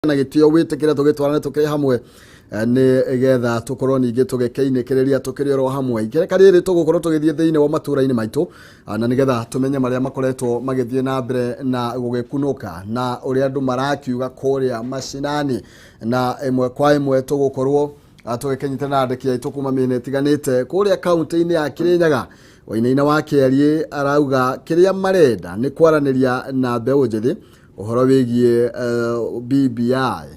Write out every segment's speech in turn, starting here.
Na gĩtĩo wĩtĩkĩre tũgĩtwarane tũkĩrĩ hamwe nĩ getha tũkorwo ningĩ tũgĩkĩinĩkĩrĩria tũkĩrĩ oro hamwe. Ikereka rĩrĩ tũgũkorwo tũgĩthiĩ thĩinĩ wa matũra-inĩ maitũ, na nĩgetha tũmenye marĩa makoretwo magĩthiĩ na mbere na gũgĩkunũka na ũrĩa andũ marakiuga kũrĩa macinani, na ĩmwe kwa ĩmwe tũgũkorwo tũgĩkĩnyitana na andĩki aitũ kuma mĩena ĩtiganĩte kũrĩa kaunti-inĩ ya Kirinyaga. Wainaina wa Kĩariĩ arauga kĩrĩa marenda nĩ kwaranĩria na mbeũ njĩthĩ ũhoro wĩgiĩ BBI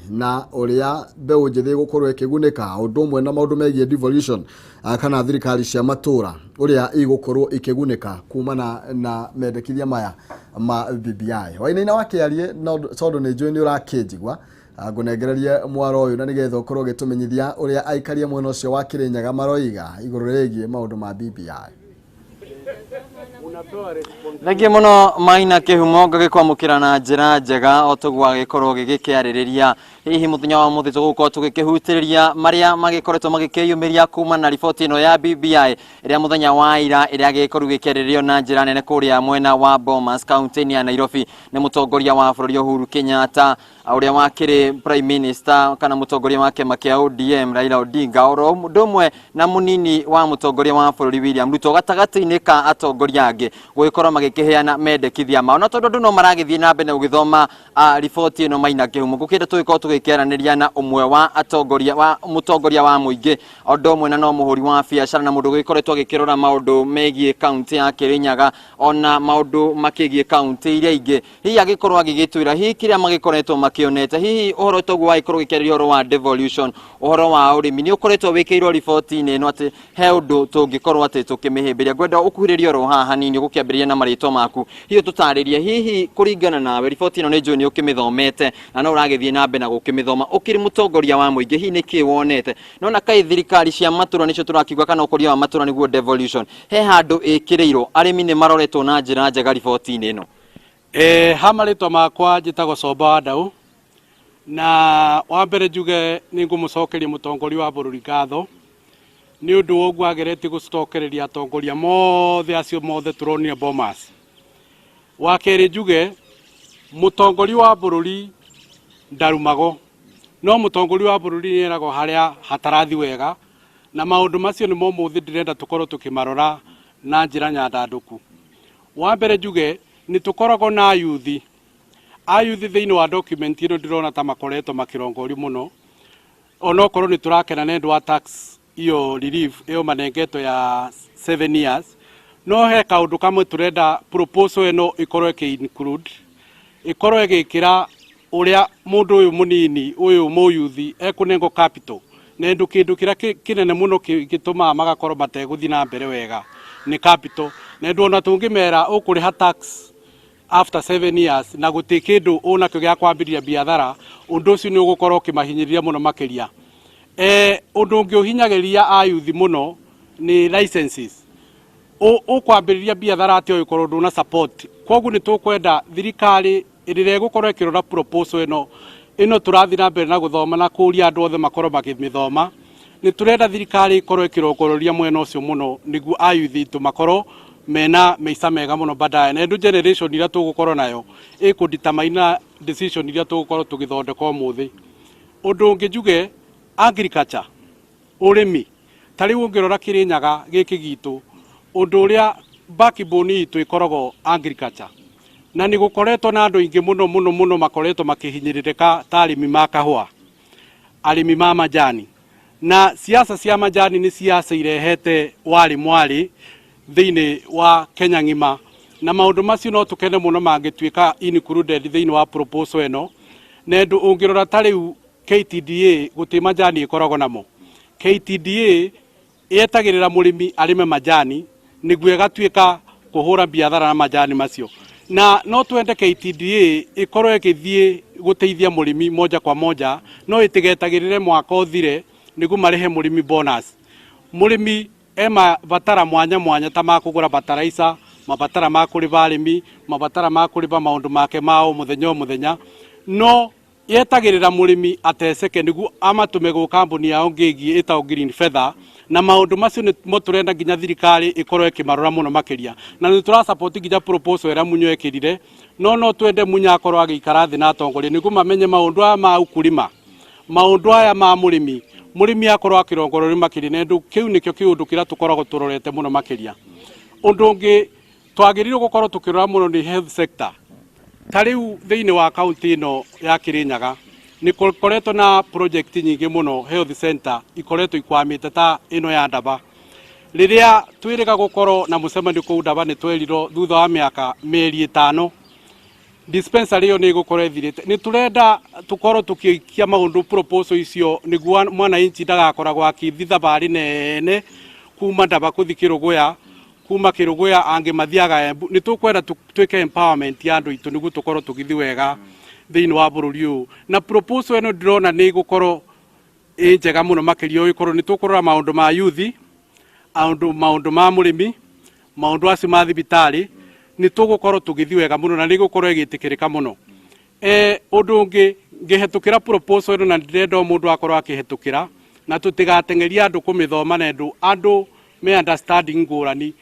na ũrĩa mbeũ njĩthĩ ĩgũkorwo ĩkĩgunĩka, ũndũ ũmwe na maũndũ megiĩ devolution, kana thirikari cia matũra ũrĩa igũkorwo ikĩgunĩka kumana na mendekithia maya ma BBI. Wainaina wa Kĩariĩ, no tondũ nĩ njũĩ nĩ ũrakĩnjigua, ngũnengererie mwaro ũyũ na nĩgetha ũkorwo ũgĩtũmenyithia ũrĩa aikaria mwena ũcio wa Kĩrĩnyaga maroiga igũrũ rĩgiĩ maũndũ ma BBI. Thengiũ mũno Maina Kĩhumo, ngagĩkwamũkĩra na njĩra njega o toguo agĩkorwo gĩgĩkĩarĩrĩria. Hihi mũthenya wa ũmũthĩ tũgũkorwo tũgĩkĩhutĩrĩria marĩa magĩkoretwo magĩkĩyumĩria kuma na riboti ĩno ya BBI ĩrĩa mũthenya wa ira ĩrĩa gĩkorirwo gĩkĩarĩrĩrio na njĩra nene kũrĩa mwena wa Bomas kaunti-inĩ ya Nairobi nĩ mũtongoria wa bũrũri Uhuru Kenyatta, ũrĩa wakĩrĩ prime minister kana mũtongoria wa kĩama kĩa ODM Raila Odinga, oro ũndũ ũmwe na mũnini wa mũtongoria wa bũrũri William Ruto, gatagatĩ-inĩ ka atongoria angĩ gũgĩkorwo magĩkĩheana mendekithia mao. Na tondũ andũ no maragĩthiĩ na mbere na gũgĩthoma riboti ĩno, Maina Kĩhumo, gũkĩenda tũgĩkorwo tũgĩkĩaranĩria na ũmwe wa atongoria wa mũtongoria wa mũingĩ, ũndũ ũmwe na no mũhũri wa biacara na mũndũ ũgĩkoretwo agĩkĩrora maũndũ megiĩ kaunti ya Kĩrĩnyaga ona maũndũ makĩgiĩ kaunti iria ingĩ. Hihi agĩkorwo agĩgĩtwĩra hihi kĩrĩa magĩkoretwo makĩonete, hihi ũhoro toguo wagĩkorwo ũgĩkĩarĩria ũhoro wa devolution, ũhoro wa ũrĩmi nĩ ũkoretwo wĩkĩirwo riboti-inĩ ĩno, atĩ he ũndũ tũngĩkorwo atĩ tũkĩmĩhĩmbĩria. Ngwenda ũkuhĩrĩrie oro haha hanini ũgũkĩambĩrĩria na marĩtwa maku, hihi ũtũtarĩrie hihi kũringana nawe riboti ĩno, nĩ njũĩ nĩ ũkĩmĩthomete na no ũragĩthiĩ na mbere na gũkĩmĩthoma, ũkĩrĩ mũtongoria wa mũingĩ, hihi nĩ kĩĩ wonete? Nona kaĩ thirikari cia matũra nĩcio tũrakiuga kana ũkũria wa matũra nĩguo devolution, he handũ ĩkĩrĩirwo arĩmi nĩ maroretwo na njĩra njega riboti-inĩ ĩno? Ha marĩtwa makwa njĩtagwo Comba wa Ndau, na wa mbere njuge nĩ ngũmũcokeria mũtongoria wa bũrũri ngatho nĩ ũndũ wa ũguo ageretie gũcokereria atongoria mothe acio mothe tũronire Bomas. Wa kerĩ njuge mũtongoria wa bũrũri ndarumagwo, no mũtongoria wa bũrũri nĩ eragwo harĩa hatarathi wega, na maũndũ macio nĩmo ũmũthĩ ndĩrenda tũkorwo tũkĩmarora na njĩra nyandandũku. Wa mbere njuge nĩ tũkoragwo na ayuthi. Ayuthi thĩinĩ wa document ĩno ndĩrona ta makoretwo makĩrongorio mũno, onokorwo nĩ tũrakena nĩ ũndũ wa tax iyo relief ĩyo manengetwo ya 7 years, no he kaũndũ kamwe tũrenda proposal ĩno ĩkorwo ĩkĩ include, ĩkorwo ĩgĩkĩra ũrĩa mũndũ ũyũ mũnini ũyũ mũyuthi ekũnengwo capital, na ũndũ kĩndũ kĩrĩa kĩnene mũno gĩtũmaga magakorwo mategũthiĩ na mbere wega nĩ capital. Na ũndũ ona tũngĩmera ũkũrĩha tax after 7 years na gũtirĩ kĩndũ ũnakĩo gĩa kwambĩrĩria biathara, ũndũ ũcio nĩ ũgũkorwo ũkĩmahinyĩrĩria mũno makĩria. Ũndũ ũngĩ ũhinyagĩrĩria ayuthi mũno nĩ licenses. Ũkwambĩrĩria biathara atĩa ũgĩkorwo ndũna support? Koguo nĩ tũkwenda thirikari rĩrĩa ĩgũkorwo ĩkĩrora proposal ĩno tũrathiĩ na mbere na gũthoma na kũria andũ othe makorwo makĩmĩthoma, nĩ tũrenda thirikari ĩkorwo ĩkĩrongoreria mwena ũcio mũno nĩguo ayuthi aitũ makorwo mena maica mega mũno baadaye, na ũndũ generation iria tũgũkorwo nayo ĩkũ determine decision iria tũgũkorwo tũgĩthondeka ũmũthĩ. Ũndũ ũngĩ njuge agriculture, ũrĩmi, ta rĩu ũngĩrora Kĩrĩnyaga gĩkĩ gitũ, ũndũ ũrĩa backbone itũ ĩkoragwo agriculture, na nĩ gũkoretwo na andũ aingĩ mũno mũno mũno makoretwo makĩhinyĩrĩrĩka ta arĩmi ma kahũa, arĩmi ma majani, na siasa cia majani nĩ siasa irehete warĩ mwarĩ thĩinĩ wa Kenya ng'ima, na maũndũ macio no tũkene mũno mangĩtuĩka included thĩinĩ wa proposal ĩno. Na ũndũ ũngĩrora ta rĩu KTDA gũtirĩ majani ĩkoragwo namo. KTDA yetagĩrĩra mũrĩmi arĩme majani nĩguo ĩgatuĩka kũhũra biathara na majani macio, na no twende KTDA ĩkorwo ĩgĩthiĩ gũteithia mũrĩmi moja kwa moja, no ĩtigetagĩrĩre mwaka ũthire nĩguo marĩhe mũrĩmi bonus. Mũrĩmi e mabatara mwanya mwanya ta ma kũgũra bataraitha, mabatara ma kũrĩba arĩmi, mabatara ma kũrĩba maũndũ make ma o mũthenya o mũthenya, no yetagĩrĩra mũrĩmi ateceke nĩguo amatũme gwĩ kambuni yao ngĩgiĩ ĩtagwo Green Feather, na maũndũ macio nĩmo tũrenda nginya thirikari ĩkorwo ĩkĩmarora mũno makĩria, na nĩ tũra support nginya proposal ĩrĩa Munyo ekĩrire. No no twende Munya akorwo agĩikara thĩ na atongoria nĩguo mamenye maũndũ aya ma ukulima, maũndũ aya ma mũrĩmi, mũrĩmi akorwo akĩrongorerio makĩria, na ũndũ kĩu nĩkĩo kĩũndũ kĩrĩa tũkoragwo tũrorete mũno makĩria. Ũndũ ũngĩ twagĩrĩirwo gũkorwo tũkĩrora mũno nĩ health sector. Ta rĩu thĩinĩ wa kaunti ĩno ya Kirinyaga nĩ gũkoretwo na project nyingĩ mũno health center ikoretwo ikwamĩte ta ĩno ya Ndaba. Rĩrĩa twĩrĩga gũkorwo na mũcemanio kũu Ndaba nĩ twerirwo thutha wa mĩaka mĩeri 5 dispensary ĩyo nĩ ĩgũkorwo ĩthirĩte. Nĩ tũrenda tũkorwo tũkĩikia maũndũ proposal icio nĩguo mwananchi ndagakoragwo akĩthi thabarĩ nene kuma Ndaba kũthi Kĩrũgũya, kuma Kĩrũgũya angĩ mathiaga Embu. Nĩ tũkwenda twĩke empowerment ya andũ aitũ nĩguo tũkorwo tũgĩthiĩ wega thĩinĩ wa bũrũri ũyũ. Na proposal ĩno ndĩrona nĩ ĩgũkorwo ĩ njega mũno makĩria, ũgĩkorwo nĩ tũkũrora maũndũ ma youth, maũndũ ma mũrĩmi, maũndũ acio ma thibitarĩ, nĩ tũgũkorwo tũgĩthiĩ wega mũno na nĩ ĩgũkorwo ĩgĩtĩkĩrĩka mũno. Ũndũ ũngĩ ngĩhetũkĩra proposal ĩno, na ndĩrenda o mũndũ akorwo akĩhetũkĩra, na tũtigateng'erie andũ kũmĩthoma, na andũ me understanding ngũrani.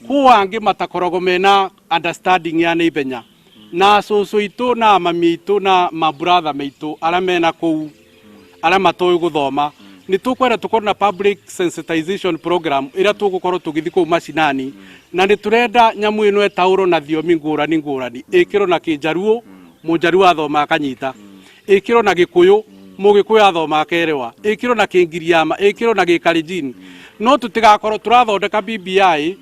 Kũ angĩ matakoragwo mena understanding ya naihenya, na cũcũ itũ na mami itũ na maburatha maitũ arĩa mena kũu arĩa matoĩ gũthoma, nĩ tũkwenda tũkorwo na public sensitization program ĩrĩa tũgũkorwo tũgĩthiĩ kũu macinani, na nĩ tũrenda nyamũ ĩno ĩtaũrwo na thiomi ngũrani ngũrani, ĩkĩrwo na Kĩnjaruo, Mũnjaruo athoma akanyita, ĩkĩrwo na Gĩkũyũ, Mũgĩkũyũ athoma akerewa, ĩkĩrwo na Kĩngiriama, ĩkĩrwo na Gĩkalenjin. No tũtigakorwo tũrathondeka BBI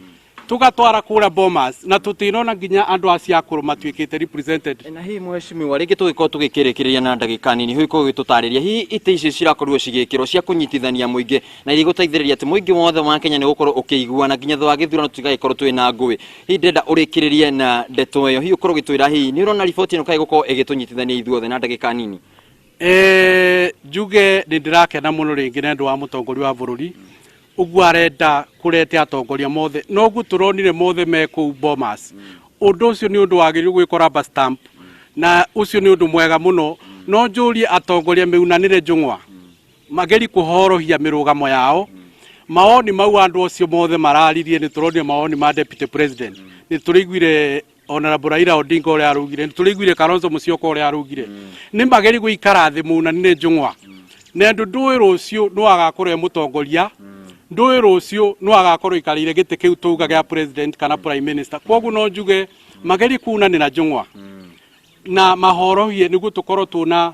tugatwara kũrĩa Bomas na tũtinona nginya andũ acio akũrũ matuĩkĩte represented. Na hihi mheshimiwa, rĩngĩ tũgĩkorwo tũgĩkĩrĩkĩrĩria na ndagĩka nini, hihi ũkorwo ũgĩtũtarĩria hihi itĩ ici cirakorirwo cigĩkĩrwo cia kũnyitithania mũingĩ na iria igũteithĩrĩria atĩ mũingĩ wothe wa Kenya nĩ ũgũkorwo ũkĩiguana nginya thutha wa gĩthurano tũtigagĩkorwo twĩ na ngũĩ. Hihi ndĩrenda ũrĩkĩrĩrie na ndeto ĩyo, hihi ũkorwo ũgĩtwĩra hihi nĩ ũrona riboti ĩno kaĩ gũkorwo ĩgĩtũnyitithania ithuothe na ndagĩka nini? Njuge nĩ ndĩrakena mũno rĩngĩ nĩ ũndũ wa mũtongoria wa bũrũri ũguo arenda kũrete atongoria mothe, noguo tũronire mothe me kũu Bomas. Ũndũ ũcio nĩ ũndũ wagĩrĩirwo gwĩkwo rubber stamp, na ũcio nĩ ũndũ mwega mũno. No njũrie atongoria meunanĩre njũng'wa mageri kũhorohia mĩrũgamo yao. Maoni mau andũ acio mothe mararirie, nĩ tũronire maoni ma deputy president, nĩ tũrĩiguire Honorable Raila Odinga ũrĩa araugire, nĩ tũrĩiguire Kalonzo Musyoka ũrĩa araugire. Nĩ mageri gũikara thĩ munanĩre njũng'wa, na andũ ndũĩ rũciũ nũ agakorwo e mũtongoria, ndũĩ rũciũ nũ agakorwo ikarĩire gĩtĩ kĩu tauga gĩa president kana prime minister. Koguo no njuge mageri kunanĩra njũng'wa na mahorohie nĩguo tũkorwo tũna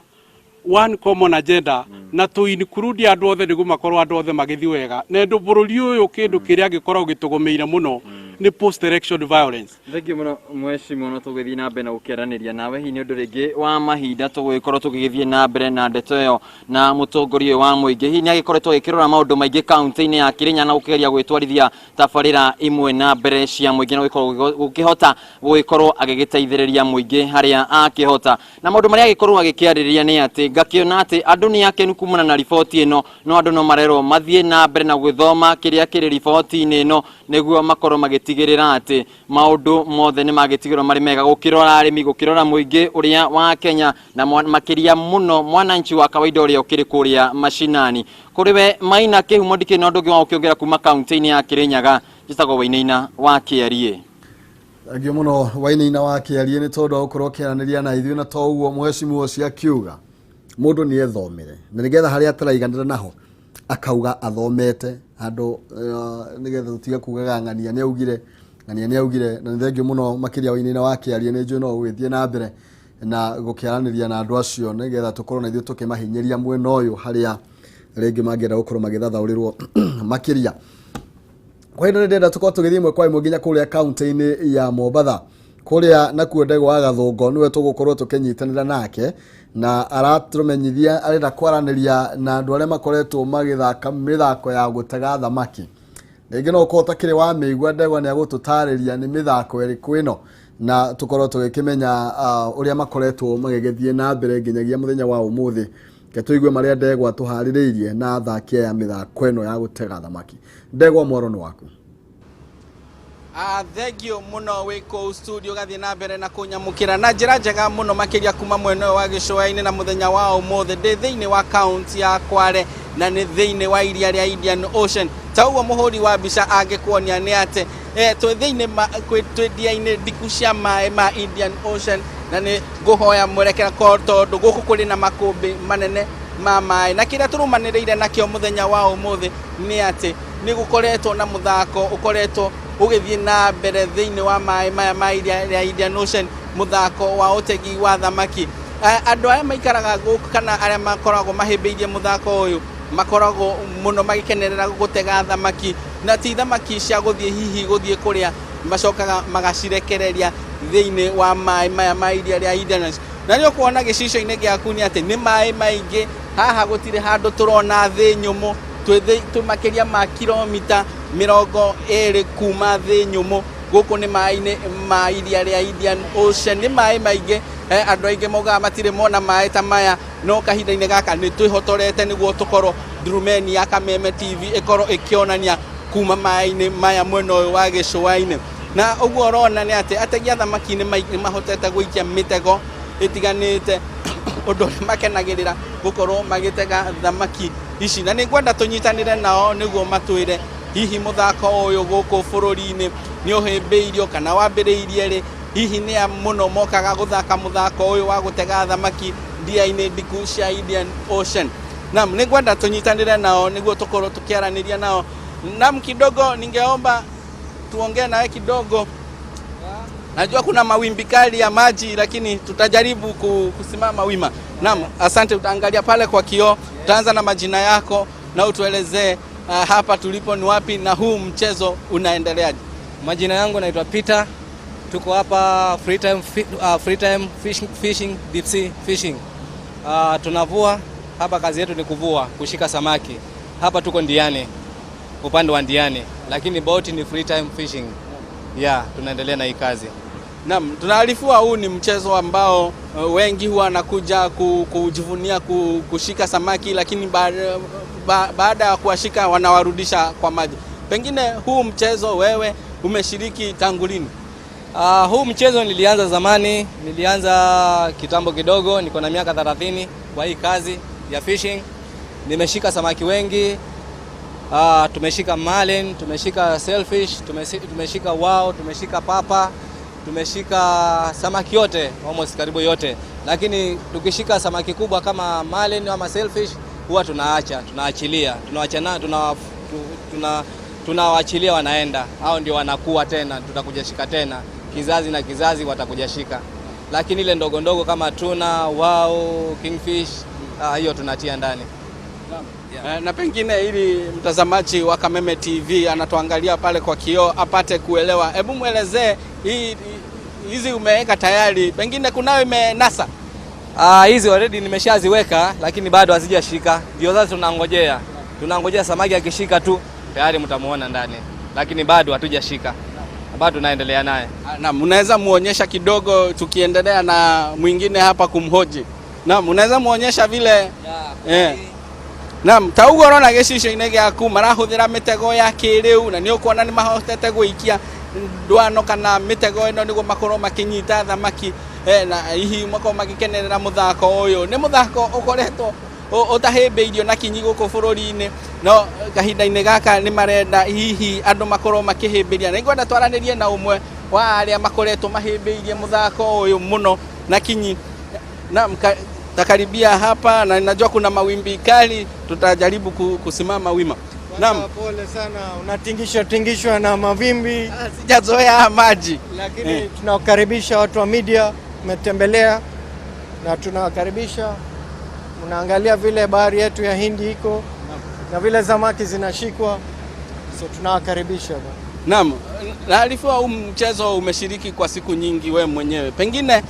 one common agenda na tũ include andũ othe nĩguo makorwo andũ othe magĩthiĩ wega, na ũndũ bũrũri ũyũ kĩndũ kĩrĩa gĩkoragwo gĩtũgũmĩire mũno nĩ post election violence. Thengiũ mũno mheshimiwa, no tũgĩthiĩ na mbere na gũkĩaranĩria nawe hihi nĩ ũndũ rĩngĩ wa mahinda tũgũgĩkorwo tũgĩgĩthiĩ na mbere na ndeto ĩyo na mũtongoria ũyũ wa mũingĩ. Hihi nĩ agĩkoretwo agĩkĩrora maũndũ maingĩ kaunti-inĩ ya Kĩrĩnyaga na gũkĩgeria gwĩtwarithia tabarĩra imwe na mbere cia mũingĩ na gũgĩkorwo gũkĩhota gũgĩkorwo agĩgĩteithĩrĩria mũingĩ harĩa akĩhota, na maũndũ marĩa agĩkorwo agĩkĩarĩrĩria nĩ atĩ ngakĩona atĩ andũ nĩ akenu kumana na riboti ĩno, no andũ no marerwo mathiĩ na mbere na gwĩthoma kĩrĩa kĩrĩ riboti-inĩ ĩno nĩguo makorwo magĩtigĩrĩra atĩ maũndũ mothe nĩ magĩtigĩrwo marĩ mega, gũkĩrora arĩmi, gũkĩrora mũingĩ ũrĩa wa Kenya, na makĩria mũno mwananchi wa kawaida ũrĩa ũkĩrĩ kũrĩa macinani. Kũrĩ we Maina Kĩhumo, ndikĩrĩ na ũndũ ũngĩ wa gũkĩongera kuma kaunti-inĩ ya Kĩrĩnyaga. Njĩtagwo Wainaina wa Kĩariĩ. Thengiũ mũno Wainaina wa Kĩariĩ nĩ tondũ wa gũkorwo ũkĩaranĩria na ithuĩ, na to ũguo mheshimiwa ũcio akiuga mũndũ nĩ ethomere na nĩgetha harĩa ataraiganĩra naho akauga athomete handũ, nĩgetha tũtige kugaga ng'ania nĩ augire, ng'ania nĩ augire. Na nĩ thengiũ mũno makĩria Wainaina wa Kĩariĩ, nĩ njũĩ no ũgĩthiĩ na mbere na gũkĩaranĩria na andũ acio nĩgetha tũkorwo na ithuĩ tũkĩmahinyĩria mwena ũyũ harĩa rĩngĩ mangĩenda gũkorwo magĩthathaũrĩrwo makĩria. Kwa hĩndĩ ndĩrenda tũkorwo tũgĩthiĩ ĩmwe kwa ĩmwe nginya kũrĩa kaunti-inĩ ya Mombatha, kũrĩa nakuo Ndegwa wa Gathũngũ nĩwe tũgũkorwo tũkĩnyitanĩra nake, na aratũmenyithia arenda kwaranĩria na andũ arĩa makoretwo magĩthaka mĩthako ya gũtega thamaki. Rĩngĩ no ũkorwo ũtakĩrĩ wa mĩigua, Ndegwa nĩ agũtũtarĩria nĩ mĩthako ĩrĩkũ ĩno na tũkorwo tũgĩkĩmenya ũrĩa makoretwo magĩgĩthiĩ na mbere nginyagia mũthenya wa ũmũthĩ. Reke tũigue marĩa Ndegwa tũharĩrĩirie na athaki aya mĩthako ĩno ya gũtega thamaki. Ndegwa, mwaro nĩ waku. Thengio mũno wĩ kũu studio gathiĩ na mbere na kũnyamũkĩra na njĩra njega mũno makĩria kuma mwena ũyũ wa gĩcũa-inĩ. Na mũthenya wa ũmũthĩ ndĩ thĩinĩ wa kaunti ya Kwale na nĩ thĩinĩ wa iria rĩa Indian Ocean. Ta ũguo mũhũri wa mbica angĩkuonia nĩ atĩ Twĩ thĩinĩ twĩ ndia-inĩ ndiku cia maĩ ma Indian Ocean, na nĩ ngũhoya mwerekera tondũ gũkũ kũrĩ na makũmbĩ manene ma maĩ, na kĩrĩa tũrũmanĩrĩire nakĩo mũthenya wa ũmũthĩ nĩ atĩ nĩ gũkoretwo na mũthako ũkoretwo ũgĩthiĩ na mbere thĩinĩ wa maĩ maya ma iria rĩa Indian Ocean, mũthako wa ũtegi wa thamaki. Andũ arĩa maikaraga gũkũ kana arĩa makoragwo mahĩmbĩirie mũthako ũyũ makoragwo mũno magĩkenerera gũtega thamaki, na ti thamaki cia gũthiĩ hihi gũthiĩ kũrĩa, macokaga magacirekereria thĩinĩ wa maĩ maya ma iria rĩa Indian Ocean. Na nĩ ũkuona gĩcicio-inĩ gĩaku nĩ atĩ nĩ maĩ maingĩ haha, gũtirĩ handũ tũrona thĩ nyũmũ. Twĩ makĩria ma kilomita 20 kuma thĩ nyũmũ. Gũkũ nĩ maĩ-inĩ ma iria rĩa Indian Ocean, nĩ maĩ maingĩ. Andũ aingĩ maugaga matirĩ mona maĩ ta maya, no kahinda-inĩ gaka nĩ twĩhotorete nĩguo tũkorwo ndurumeni ya Kameme TV ĩkorwo ĩkĩonania kuma maĩ-inĩ maya mwena ũyũ wa gĩcũa-inĩ. Na ũguo ũrona nĩ atĩ ategi a thamaki nĩ mahotete gũikia mĩtego ĩtiganĩte, ũndũ ũrĩa makenagĩrĩra gũkorwo magĩtega thamaki ici, na nĩ ngwenda tũnyitanĩre nao nĩguo matwĩre hihi mũthako ũyũ gũkũ bũrũri-inĩ nĩ ũhĩmbĩirio kana wambĩrĩirie rĩ, hihi nĩ a mũno mokaga gũthaka mũthako ũyũ wa gũtega thamaki ndia-inĩ ndiku cia Indian Ocean. Naam, nĩ ngwenda tũnyitanĩre nao nĩguo tũkorwo tũkĩaranĩria nao. Naam, kidogo ningeomba tuongee nawe kidogo. Najua kuna mawimbi kali ya maji, lakini tutajaribu kusimama wima. Naam, asante. Utaangalia pale kwa kioo. Utaanza na majina yako na utuelezee hapa tulipo ni wapi na huu mchezo unaendeleaje. Majina yangu naitwa Peter. Tuko hapa free time fishing, deep sea fishing. Tunavua hapa, kazi yetu ni kuvua, kushika samaki. Hapa tuko Ndiani, upande wa Ndiani, lakini boti ni free time fishing. Yeah, tunaendelea na hii kazi. Naam, tunaarifiwa huu ni mchezo ambao wengi huwa wanakuja kujivunia kushika samaki, lakini baada ya kuwashika wanawarudisha kwa maji. Pengine huu mchezo wewe umeshiriki tangu lini? Huu mchezo nilianza zamani, nilianza kitambo kidogo, niko na miaka 30 kwa hii kazi ya fishing. Nimeshika samaki wengi. Tumeshika marlin, tumeshika sailfish, tumeshika wao, tumeshika papa, tumeshika samaki yote, almost karibu yote. Lakini tukishika samaki kubwa kama marlin ama sailfish huwa tunaacha, tunaachilia, tunawachana, tunawaachilia wanaenda. Hao ndio wanakuwa tena, tutakuja shika tena. Kizazi na kizazi watakuja shika. Lakini ile ndogo ndogo kama tuna, wao, kingfish, hiyo tunatia ndani. Yeah. Na pengine ili mtazamaji wa Kameme TV anatuangalia pale kwa kioo apate kuelewa, hebu muelezee hizi umeweka tayari, pengine kunayo imenasa? Hizi already nimeshaziweka, lakini bado hazijashika. Ndio sasa tunangojea. Tunangojea samaki akishika tu tayari mtamuona ndani. Lakini bado hatujashika. Bado tunaendelea naye. Naam, unaweza muonyesha kidogo tukiendelea na mwingine hapa kumhoji. Naam, unaweza muonyesha vile. Naam, ta uguo ũrona gĩcicio-inĩ gĩaku marahũthĩra mĩtego ya kĩrĩu, na nĩ ũkuona nĩ mahotete gũikia ndwano kana mĩtego ĩno nĩguo makorwo makĩnyita thamaki, na hihi makorwo magĩkenerera mũthako ũyũ. Nĩ mũthako ũkoretwo ũtahĩmbĩirio na kinyi gũkũ bũrũri-inĩ, no kahinda-inĩ gaka nĩ marenda hihi andũ makorwo makĩhĩmbĩria. Na nĩngwenda twaranĩrie na ũmwe wa arĩa makoretwo mahĩmbĩirie mũthako ũyũ mũno na kinyi. Naam, takaribia hapa na najua kuna mawimbi kali, tutajaribu kusimama wima. Naam. Pole sana, unatingishwa tingishwa na mawimbi. Sijazoea maji. Lakini tunawakaribisha watu wa media, umetembelea na tunawakaribisha. Unaangalia vile bahari yetu ya Hindi iko na vile samaki zinashikwa. So tunawakaribisha bwana. Naam, naarifiwa huu mchezo umeshiriki kwa siku nyingi we mwenyewe. Pengine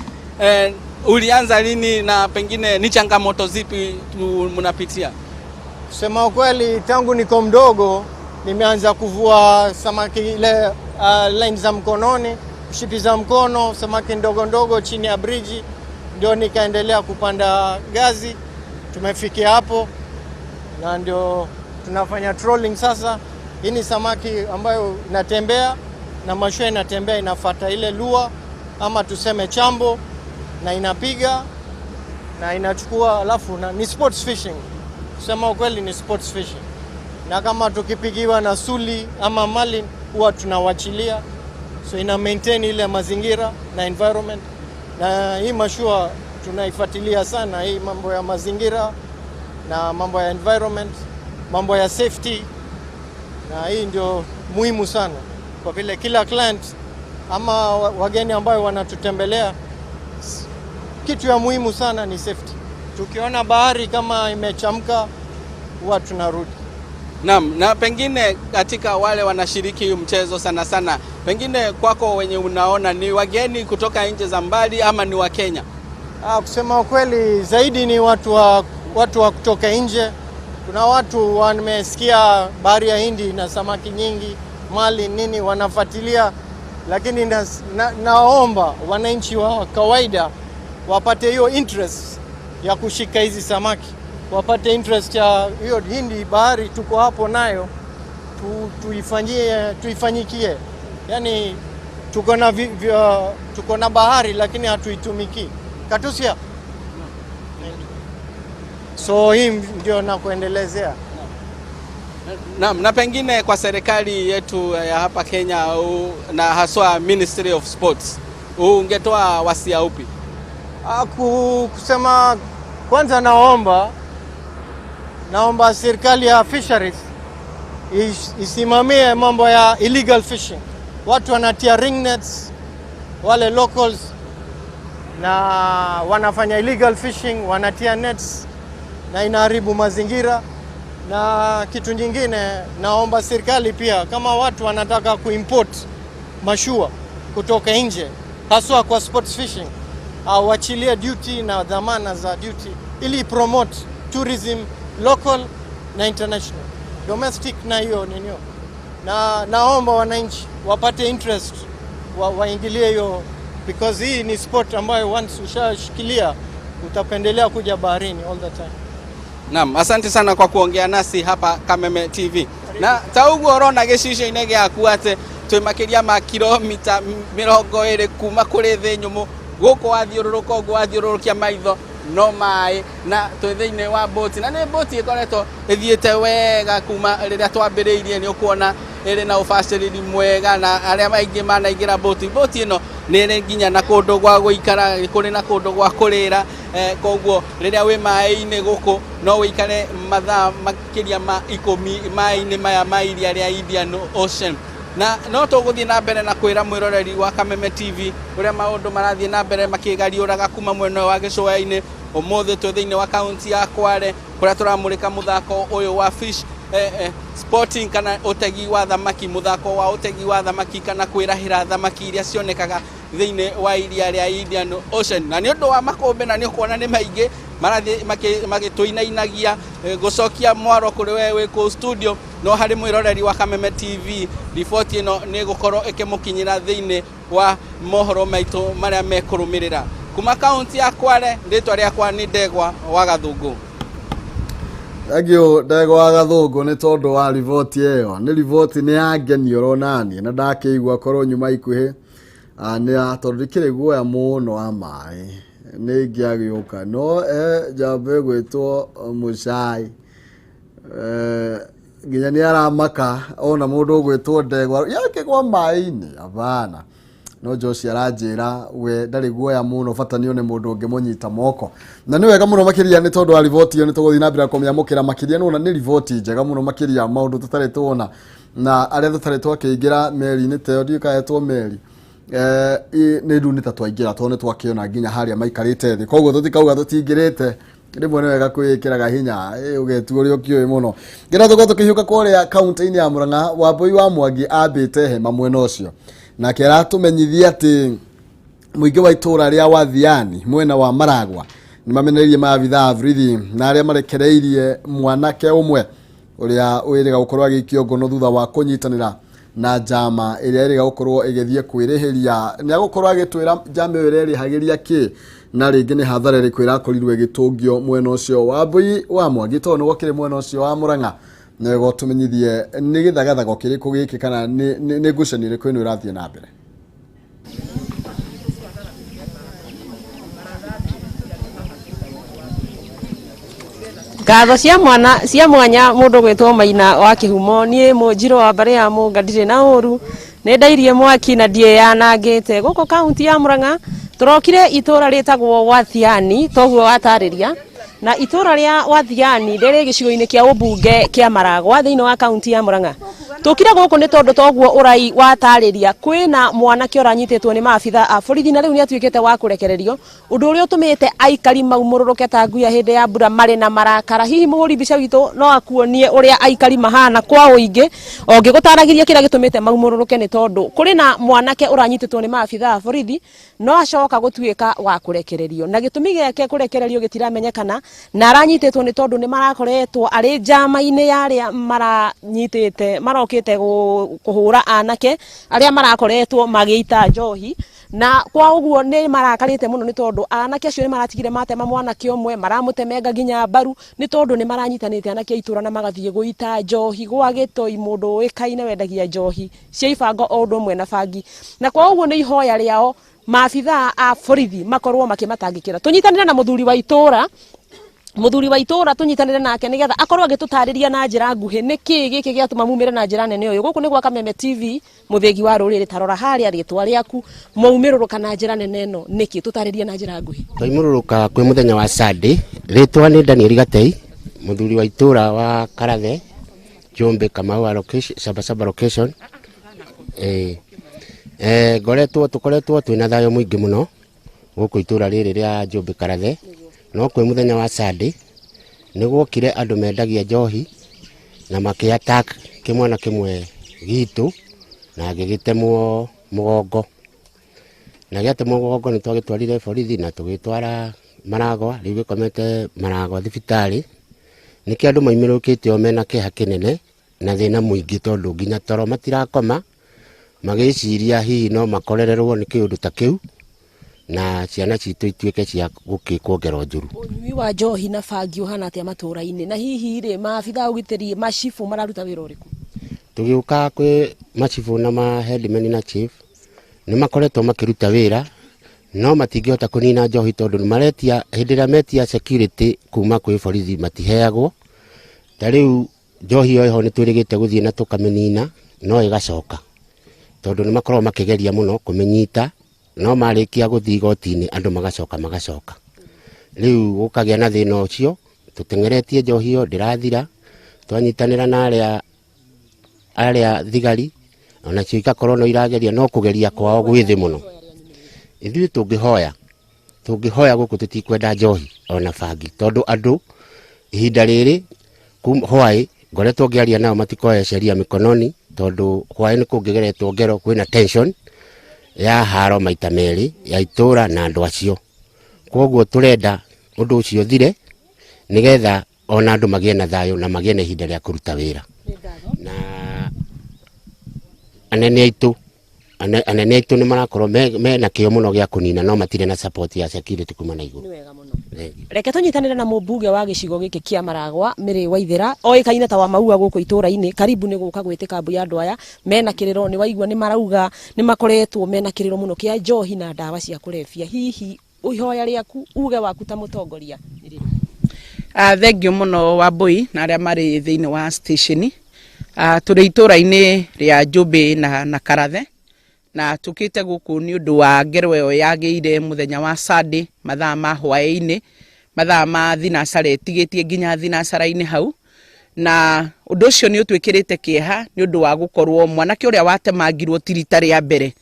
ulianza lini na pengine ni changamoto zipi mnapitia? Kusema ukweli, tangu niko mdogo nimeanza kuvua samaki ile line za mkononi, shipi za mkono, samaki ndogo ndogo chini ya bridge, ndio nikaendelea kupanda gazi. Tumefikia hapo na ndio tunafanya trolling sasa. Hii ni samaki ambayo inatembea na mashua inatembea, inafuata ile lure ama tuseme chambo, na inapiga na inachukua, alafu na, ni sports fishing. Kusema ukweli ni sports fishing. Na kama tukipigiwa na suli ama marlin huwa tunawachilia, so ina maintain ile mazingira na environment. Na hii mashua tunaifuatilia sana, hii mambo ya mazingira na mambo ya environment, mambo ya safety, na hii ndio muhimu sana kwa vile kila client ama wageni ambayo wanatutembelea, kitu ya muhimu sana ni safety. Tukiona bahari kama imechamka, huwa tunarudi. Naam, na pengine katika wale wanashiriki mchezo sana sana, pengine kwako wenye unaona ni wageni kutoka nchi za mbali ama ni wa Kenya? Kusema ukweli zaidi ni watu wa kutoka nje. Kuna watu wamesikia Bahari ya Hindi na samaki nyingi, mali nini, wanafuatilia, lakini naomba wananchi wa kawaida wapate hiyo interest ya kushika hizi samaki, wapate interest ya hiyo Hindi bahari, tuko hapo nayo tuifanyikie. Yani tuko na bahari lakini hatuitumiki. Katusia. So hii ndio nakuendelezea. Naam, na pengine kwa serikali yetu ya hapa Kenya na haswa Ministry of Sports, ungetoa wasia upi? Kusema kwanza, naomba serikali ya fisheries isimamie mambo ya illegal fishing. Watu wanatia ring nets wale locals na wanafanya illegal fishing, wanatia nets na inaharibu mazingira. Na kitu nyingine, naomba serikali pia, kama watu wanataka kuimport mashua kutoka nje, haswa kwa sports fishing, awachilie duty na dhamana za duty ili promote tourism local na international, domestic na hiyo ninio. Na naomba wananchi wapate interest waingilie hiyo because hii ni sport ambayo once ushashikilia utapendelea kuja baharini all the time. Naam, asante sana kwa kuongea nasi hapa Kameme TV. Na ta ũguo ũrona gĩcicio-inĩ gĩaku atĩ twĩ makĩria ma kilomita 20 kuma kũrĩ thĩ nyũmũ. Gũkũ wathiũrũrũka ũguo, wathiũrũrũkia maitho no maĩ, na twĩ thĩinĩ wa boti, na nĩ boti ĩkoretwo ĩthiĩte wega kuma rĩrĩa twambĩrĩirie. Nĩ ũkuona ĩrĩ na ũbacĩrĩri mwega, na arĩa aingĩ manaingĩra boti ĩno nĩ ĩrĩ nginya na kũndũ gwa gũikara, kũrĩ na kũndũ gwa kũrĩra. Koguo rĩrĩa wĩ maĩ-inĩ gũkũ no wĩikare mathaa makĩria ma 10 maĩ-inĩ maya ma iria rĩa Indian Ocean. Na no tũgũthiĩ na mbere na kwĩra mwĩroreri wa Kameme TV ũrĩa maũndũ marathiĩ na mbere makĩgariũraga kuma mwena ũyũ wa gĩcũa-inĩ. Ũmũthĩ twĩ thĩinĩ wa kaunti ya Kwale, kũrĩa tũramũrĩka mũthako ũyũ wa fish sporting kana ũtegi wa thamaki, mũthako wa ũtegi wa thamaki kana kwĩrahĩra thamaki iria cionekaga thĩinĩ wa iria rĩa Indian Ocean. Na nĩ ũndũ wa makũmbĩ, na nĩ ũkuona nĩ maingĩ marathiĩ magĩtũinainagia. Gũcokia mwaro kũrĩ we wĩ kũu studio, no harĩ mwĩroreri wa Kameme TV, riboti ĩno nĩ ĩgũkorwo ĩkĩmũkinyĩra thĩinĩ wa mohoro maitũ marĩa mekũrũmĩrĩra. Kuma kaunti ya Kwale, rĩtwa rĩakwa nĩ Ndegwa wa Gathũngũ. Thank you, Ndegwa wa Gathũngũ, nĩ tondũ wa riboti ĩyo. Nĩ riboti nĩ yangenia oronani na ndakĩigua korwo nyuma ikuhĩ. Nĩ tondũ ndikĩrĩ guoya mũno wa maĩ, nĩ ingĩagĩũka no njambe gwĩtwo mũcai. Nginya nĩ aramaka ona mũndũ ũgwĩtwo Ndegwa yakĩgwa maĩ-inĩ, hapana. No Josh aranjĩra we ndarĩ guoya mũno, bata nĩ one mũndũ ũngĩmũnyita moko, na nĩ wega mũno makĩria nĩ tondũ wa riboti ĩyo. Nĩ tũgũthiĩ na mbere kũmĩamũkĩra makĩria. Nĩwona nĩ riboti njega mũno makĩria, maũndũ tũtarĩ tuona na arĩa tũtarĩ twakĩingĩra meri-inĩ ta ĩyo, ndiũĩ kana ĩtwo meri. Nĩ rĩu nĩ ta twaingĩra tondũ nĩ twakĩona nginya harĩa maikarĩte thĩ, koguo tũtikauga tũtingĩrĩte. Rĩmwe nĩ wega kwĩĩkĩraga hinya, ũgetua ũrĩa ũkĩũĩ mũno. Ngĩra tũkorwo tũkĩhiũka kũrĩa kaunti-inĩ ya Murang'a, Wambui wa Mwangi ambĩte hema mwena ũcio, nake aratũmenyithia atĩ mũingĩ wa itũũra rĩa Wathiani mwena wa Maragwa nĩ mamenereirie maabithaa a borithi na arĩa marekereirie mwanake ũmwe ũrĩa wĩrĩga gũkorwo agĩikio ngono thutha wa kũnyitanĩra na njama ĩrĩa ĩrĩga gũkorwo ĩgĩthiĩ kwĩrĩhĩria. Nĩ agũkorwo agĩtwĩra njama ĩyo ĩrerĩhagĩria kĩ, na rĩngĩ nĩ hathara ĩrĩkũ ĩrakorirwo ĩgĩtũngio mwena ũcio. Wambui wa Mwangi, tondũ nĩguo kĩrĩ mwena ũcio wa Murang'a, nĩ wega ũtũmenyithie nĩ gĩthagathago kĩrĩkũ gĩkĩ kana nĩ ngucanio ĩrĩkũ ĩno ĩrathiĩ na mbere. Ngatho cia mwana cia mwanya mũndũ gwĩtwo Maina wa Kĩhumo. Niĩ mũnjirũ wa mbarĩ ya Mũnga, ndirĩ na ũru, nĩ ndairie mwaki na ndiĩyanangĩte. Gũkũ kaunti ya Murang'a tũrokire itũra rĩtagwo Wathiani, toguo watarĩria, na itũra rĩa Wathiani rĩrĩ gĩcigo-inĩ kĩa ũmbunge kĩa Maragwa thĩinĩ wa kaunti ya Murang'a. Tũkire gũkũ nĩ tondũ toguo ũrai watarĩria, kwĩna mwanake ũranyitĩtwo nĩ maabitha a borithi na rĩu nĩ atuĩkĩte wa kũrekererio, ũndũ ũrĩa ũtũmĩte aikari maumũrũrũke ta nguya hĩndĩ ya mbura marĩ na marakara. Hihi mũhũri mbica witũ no akuonie ũrĩa aikari mahana kwa ũingĩ, o ngĩgũtaragĩria kĩrĩa gĩtũmĩte maumũrũrũke nĩ tondũ kũrĩ na mwanake ũranyitĩtwo nĩ maabitha a borithi no acoka gũtuĩka wa kũrekererio, na gĩtũmi gĩake kũrekererio gĩtiramenyekana, na aranyitĩtwo nĩ tondũ nĩ marakoretwo arĩ njama-inĩ ya arĩa maranyitĩte marokĩte kũhũra anake arĩa marakoretwo magĩita njohi, na kwa ũguo nĩ marakarĩte mũno nĩ tondũ anake acio nĩ maratigire matema mwanake ũmwe, maramũtemenga nginya mbaru nĩ tondũ nĩ maranyitanĩte anake a itũra na magathiĩ gũita njohi gwa Gĩtoi, mũndũ ũĩkaine wendagia njohi cia ibango o ũndũ ũmwe na bangi, na kwa ũguo nĩ ihoya rĩao maabithaa a borithi makorwo makĩmatangĩkĩra. Tũnyitanĩre na mũthuri wa itũra, mũthuri wa itũra tũnyitanĩre nake nĩgetha akorwo agĩtũtarĩria na njĩra nguhĩ nĩkĩĩ gĩkĩ gĩatũma mumĩre na njĩra nene ũyũ. Gũkũ nĩ gwa Kameme TV, mũthĩgi wa rũrĩrĩ. Tarora harĩa rĩtwa rĩaku, maumĩrũrũka na njĩra nene ĩno nĩkĩ? Tũtarĩrie na njĩra nguhĩ. Twaimũrũrũka kwĩ mũthenya wa Sunday. Rĩtwa nĩ Daniel Gatei, mũthuri wa itũra wa Karathe, Njũmbĩ, Kamau location, Sabasaba location. Ngoretwo tũkoretwo twĩna thayũ mũingĩ mũno gũkũ itũra rĩrĩ rĩa Njũmbĩ Karathe, no kwĩ mũthenya wa Sunday nĩ gwokire andũ mendagia njohi na makĩ attack kĩmwana kĩmwe gitũ na gĩgĩtemwo mũgongo, na gĩatemwo mũgongo nĩ twagĩtwarire borithi na tũgĩtwara Maragwa. Rĩu gĩkomete Maragwa thibitarĩ. Nĩkĩo andũ maimĩrũkĩte o mena kĩeha kĩnene na thĩna mũingĩ, tondũ nginya toro matirakoma magĩciria hihi no makorererwo nĩ kĩũndũ ta kĩu na ciana citũ ituĩke cia gũkĩkwo ngero njũru. Ũnyui wa njohi na bangi ũhana atĩa matũra-inĩ, na hihi rĩ, maabitha a ũgitĩri, macibũ mararuta wĩra ũrĩkũ? Tũgĩũka kwĩ macibũ na ma headman na chief, nĩ makoretwo makĩruta wĩra no matingĩhota kũnina njohi, tondũ nĩ maretia, hĩndĩ ĩrĩa metia security kuma kwĩ borithi matiheagwo. Ta rĩu njohi ĩyo ĩho nĩ twĩrĩgĩte gũthiĩ na tũkamĩnina, no ĩgacoka, tondũ nĩ makoragwo makĩgeria mũno kũmĩnyita, no marĩkia gũthiĩ igoti-inĩ andũ magacoka magacoka. Rĩu gũkagĩa na thĩna ũcio, tũteng'eretie njohi ĩyo ndĩrathira. Twanyitanĩra na arĩa thigari onacio igakorwo no irageria, no kũgeria kwao gwĩ thĩ mũno. Ithuĩ tũngĩhoya gũkũ tũtikwenda njohi ona bangi, tondũ andũ ihinda rĩrĩ hwaĩ ngoretwo ngĩaria nao matikoe sheria mikononi, tondũ hwaĩ nĩ kũngĩgeretwo ngero, kwĩna tension ya haro maita merĩ ya itũra na andũ acio. Koguo tũrenda ũndũ ũcio ũthire nĩgetha ona andũ magĩe na thayũ na magĩe na ihinda rĩa kũruta wĩra. Na anene aitũ nĩ marakorwo mena kĩo mũno gĩa kũnina, no matirĩ na support ya security kuma na igũrũ. Reke tũnyitanĩre na mũmbunge wa gĩcigo gĩkĩ kĩa Maragwa, Mĩrĩ Waithĩra, oĩkaine ta wa Maua gũkũ itũra-inĩ. Karibu nĩ gũka gwĩtĩka mbu ya andũ aya mena kĩrĩro. Nĩ waigua nĩ marauga nĩ makoretwo mena kĩrĩro mũno kĩa njohi na ndawa cia kũrebia. Hihi ihoya rĩaku, uge waku ta mũtongoria nĩ rĩrĩkũ? Thengiũ mũno Wambui na arĩa marĩ thĩinĩ wa station. Tũrĩ itũra-inĩ rĩa Njũmbĩ na Karathe, na tũkĩte gũkũ nĩ ũndũ wa ngero ĩyo yagĩire mũthenya wa Sunday mathaa ma hwaĩ-inĩ, mathaa ma thinacara ĩtigĩtie nginya thinacara-inĩ hau, na ũndũ ũcio nĩ ũtwĩkĩrĩte kĩeha nĩ ũndũ wa gũkorwo mwanake ũrĩa watemangirwo ti rita rĩa mbere.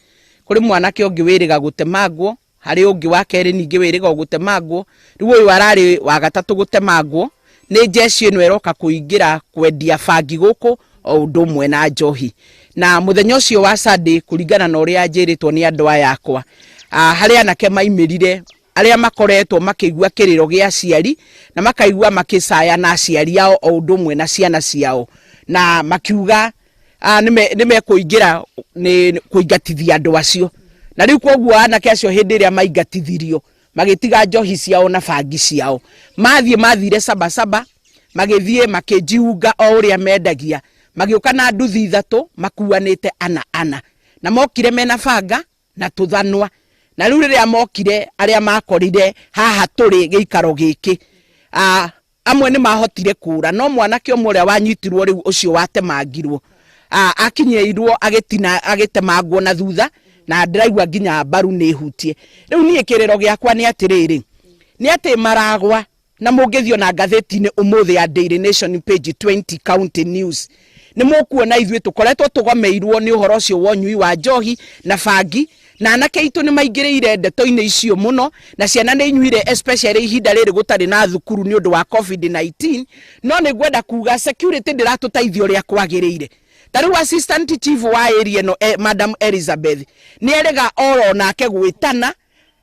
Kũrĩ mwanake ũngĩ wĩrĩga gũtemangwo, harĩ ũngĩ wa kerĩ ningĩ wĩrĩga gũtemangwo, rĩu ũyũ ararĩ wa gatatũ gũtemangwo. Nĩ jeshi ĩno ĩroka kũingĩra kwendia bangi gũkũ o ũndũ ũmwe na njohi. Na mũthenya ũcio wa Sunday, kũringana na ũrĩa njĩrĩtwo nĩ andũ aya akwa, harĩ anake maimĩrire arĩa makoretwo makĩigua kĩrĩro gĩa aciari na makaigua makĩcaya na aciari ao o ũndũ ũmwe na ciana ciao, na makiuga nĩ mekũingĩra nĩ kũingatithia andũ acio. Na rĩu koguo anake acio hĩndĩ ĩrĩa maingatithirio magĩtiga njohi ciao na bangi ciao, mathiĩ mathire Sabasaba, magĩthiĩ makĩnjiunga o ũrĩa mendagia, magĩũka na nduthi ithatũ makuanĩte ana ana, na mokire mena banga na tũthanwa. Na rĩu rĩrĩa mokire, arĩa makorire haha tũrĩ gĩikaro gĩkĩ. Amwe nĩ mahotire kũra, no mwanake ũmwe ũrĩa wanyitirwo rĩu ũcio watemangirwo, akinyĩirwo agĩtina agĩtemangwo na thutha, na ndĩraigua nginya mbaru nĩ hutie. Rĩu niĩ kĩrĩro gĩakwa nĩ atĩrĩrĩ, nĩ atĩ Maragwa, na mũngĩthiĩ ona ngathĩti-inĩ ũmũthĩ ya Daily Nation page 20 County News, nĩ mũkuona ithuĩ tũkoretwo tũgomeirwo nĩ ũhoro ũcio wa ũnyui wa njohi na bangi, na anake aitũ nĩ maingĩrĩire ndeto-inĩ icio mũno, na ciana nĩ inyuire, especially ihinda rĩrĩ gũtarĩ na thukuru nĩ ũndũ wa COVID-19. No nĩ ngwenda kuga security ndĩratũteithia ũrĩa kwagĩrĩire. Ta rĩu assistant chief wa area ĩno, Madam Elizabeth, nĩ erĩga oro nake gwĩtana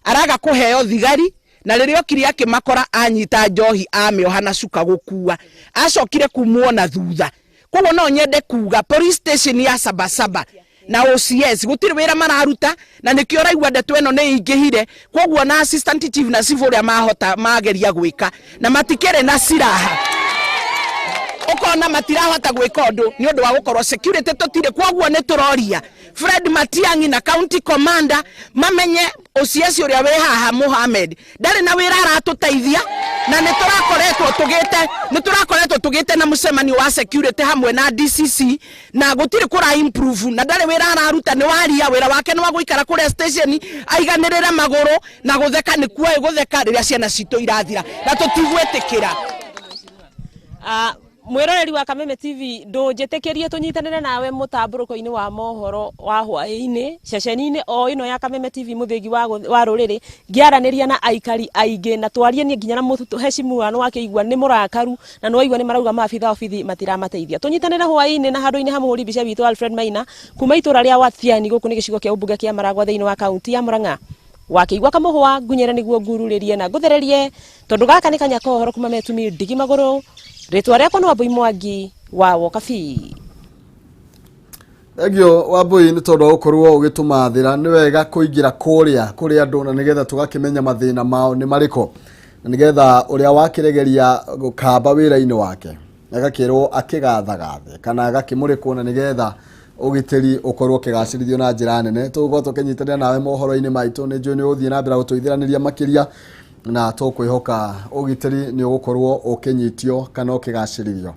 araga kũheo thigari, na rĩrĩa okire akĩmakora anyita njohi amĩoha na cuka gũkua, acokire kumwo na thutha. Koguo no nyende kuga police station ya Sabasaba na OCS gũtirĩ wĩra mararuta, na nĩkĩo ũraigua ndeto ĩno nĩ ingĩhire. Koguo na assistant chief na chief ũrĩa mahota mageria gwĩka na matikĩrĩ na silaha, ũkona matirahota gwĩka ũndũ nĩ ũndũ wa gũkorwo security tũtirĩ. Koguo nĩ tũroria Fred Matiang'i na county commander mamenye OCS ũrĩa wĩ haha Mohamed ndarĩ na wĩra aratũteithia, na nĩ tũrakoretwo tũgĩte nĩ tũrakoretwo tũgĩte na mũcemanio wa security hamwe na DCC, na gũtirĩ kũra improve, na ndarĩ wĩra araruta. Nĩ waria wĩra wake nĩ wa gũikara kũrĩa station aiganĩrĩre magũrũ na gũtheka, nĩ kuoĩ gũtheka rĩrĩa ciana citũ irathira, na tũtigwĩtĩkĩra. Mwĩroreri wa Kameme TV, ndũnjĩtĩkĩrie tũnyitanĩre nawe mũtambũrũko-inĩ wa mohoro wa hwaĩ-inĩ ceceni-inĩ o ĩno ya Kameme TV, mũthĩgi wa rũrĩrĩ, ngĩaranĩria na aikari aingĩ na twarie niĩ nginya na mũheshimu nĩ wakĩigua nĩ mũrakaru, na nĩ waigua nĩ marauga maabitha obithi matiramateithia. Tũnyitanĩre hwaĩ-inĩ na handũ-inĩ ha mũhũri mbica witũ Alfred Maina kuma itũra rĩa Wathiani, gũkũ nĩ gĩcigo kĩa ũmbunge kĩa Maragwa thĩinĩ wa kaunti ya Murang'a. Wakĩigua kamũhwa ngunyĩre nĩguo ngururĩrie na ngũthererie, tondũ gaka nĩ kanya ka ũhoro kuma metumi ndigi magũrũ. Rĩtwa rĩakwa nĩ Wambui Mwangi wa Wokabi. Thengio Wambui nĩ tondũ wa gũkorwo ũgĩtũmathĩra. Nĩ wega kũingĩra kũrĩa kũrĩ andũ na nĩgetha tũgakĩmenya mathĩna mao nĩ marĩkũ, na nĩgetha ũrĩa wakĩregeria gũkamba wĩra-inĩ wake agakĩrwo akĩgathagathe kana agakĩmũrĩkwo, na nĩgetha ũgitĩri ũkorwo ũkĩgacĩrithio na njĩra nene. Tũgũkorwo tũkĩnyitanĩra nawe mohoro-inĩ maitũ. Nĩ njũĩ nĩ ũgũthiĩ na mbere gũtũithĩranĩria makĩria, na tũkwĩhoka ũgitĩri nĩ ũgũkorwo ũkĩnyitio kana ũkĩgacĩrithio